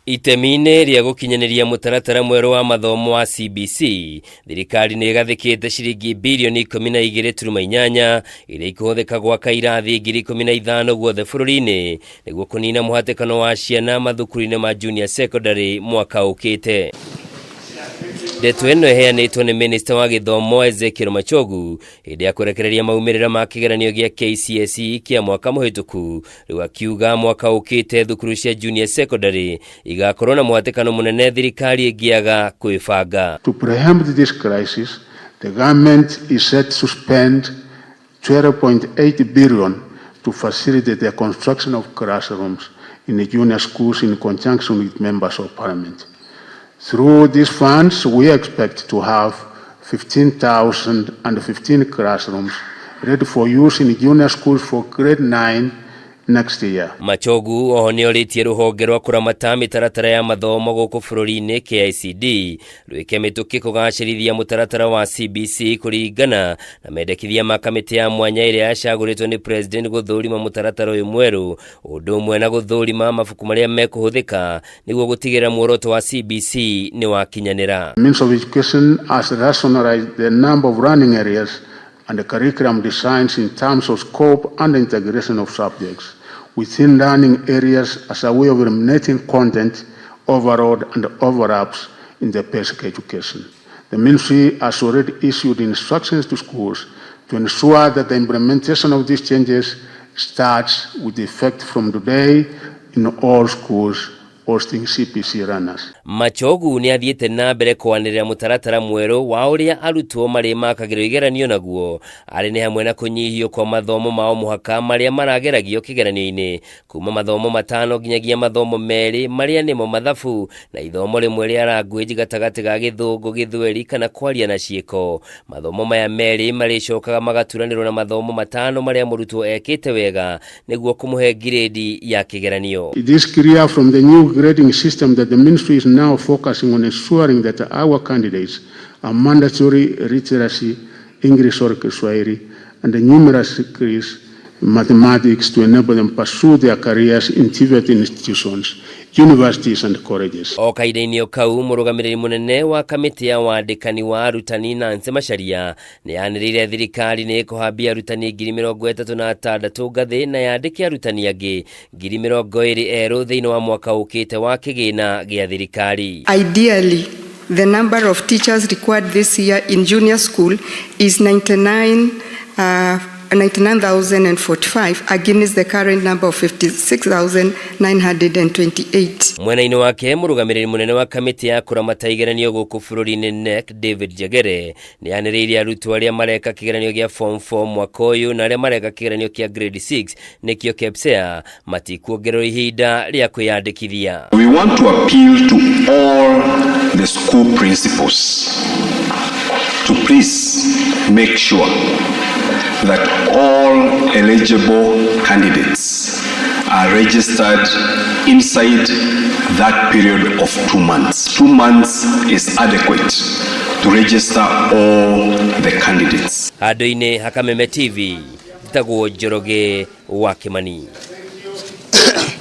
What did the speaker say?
Itemi-inĩ rĩa gũkinyanĩria mũtaratara mwerũ wa mathomo wa CBC, thirikari nĩ ĩgathĩkĩte ciringi birioni 12.8 iria ikũhũthĩka gwaka irathi 15,000 guothe bũrũri-inĩ nĩguo kũnina mũhatĩkano wa ciana mathukuru-inĩ ma junior secondary mwaka ũkĩte. Ndeto ĩno ĩheanĩtwo nĩ minista wa gĩthomo Ezekiel Machogu hĩndĩ ya kũrekereria maumĩrĩra ma kĩgeranio gĩa KCSE kĩa mwaka mũhĩtũku. Rĩu akiuga mwaka ũkĩte thukuru cia junior secondary igakorwo na mũhatĩkano mũnene thirikari ĩngĩaga kwĩbanga. To preempt this crisis, the government is set to spend 12.8 billion to facilitate the construction of classrooms in the junior schools in conjunction with members of parliament. Through these funds, we expect to have 15,015 classrooms ready for use in junior schools for grade 9 next year. Machogu oho nĩ orĩtie rũhonge rwa kũramata mĩtaratara ya mathomo gũkũ bũrũri-inĩ KICD rwĩke mĩtũkĩ kũgacĩrithia mũtaratara wa CBC kũringana na mendekithia ma kamĩtĩ ya mwanya ĩrĩa yacagũrĩtwo nĩ president gũthũrima mũtaratara ũyũ mwerũ, ũndũ ũmwe na gũthũrima mabuku marĩa mekũhũthĩka nĩguo gũtigĩrĩra muoroto wa CBC nĩ wakinyanĩra. Ministry of Education has rationalized the number of learning areas and the curriculum designs in terms of scope and integration of subjects within learning areas as a way of eliminating content overload and overlaps in the basic education. The ministry has already issued instructions to schools to ensure that the implementation of these changes starts with effect from today in all schools hosting CBC learners. Machogu nĩ athiĩte na mbere kwanĩrĩra mũtaratara mwerũ wa ũrĩa arutwo marĩ makagĩrwo igeranio naguo arĩ nĩ hamwe na kũnyihio kwa mathomo ma o mũhaka marĩa marageragio kĩgeranio-inĩ kuma mathomo 5 nginyagia mathomo 2 marĩa nĩmo mathabu na ithomo rĩmwe rĩa language gatagatĩ ga Gĩthũngũ, Gĩthweri kana kwaria na ciĩko. Mathomo maya merĩ marĩcokaga magaturanĩrwo na mathomo 5 marĩa mũrutwo ekĩte wega nĩguo kũmũhe ngirĩndi ya kĩgeranio. It is clear from the new grading system that the ministry is now focusing on ensuring that our candidates are mandatory literacy, English or Kiswahili, and the numeracy skills, mathematics to enable them pursue their careers in TVET institutions, universities and colleges. O kahinda-inĩ o kau, mũrũgamĩrĩri mũnene wa kamĩtĩ ya wandĩkani wa arutani Nancy Macharia nĩ yanĩrĩire thirikari nĩ ĩkũhambia arutani 36,000 ngathĩ na yandĩke arutani angĩ 20,000 erũ thĩinĩ wa mwaka ũkĩte wa kĩgĩna gĩa thirikari. Ideally, the number of teachers required this year in junior school is 99,045 against the current number of 56,928. Mwena-inĩ wake, mũrũgamĩrĩri mũnene wa kamĩtĩ ya kũramata igeranio gũkũ bũrũri-inĩ KNEC David Jegere nĩ anĩrĩire arutwo arĩa mareka kĩgeranio gĩa form 4 mwaka ũyũ na arĩa mareka kĩgeranio kĩa grade 6 nĩkĩo KPSEA matikuongererwo ihinda rĩa kwĩyandĩkithia. We want to appeal to all the school principals to please make sure that all eligible candidates are registered inside that period of 2 months. 2 months is adequate to register all the candidates. Handũ-inĩ ha Kameme TV, njĩtagwo Njoroge wa Kimani.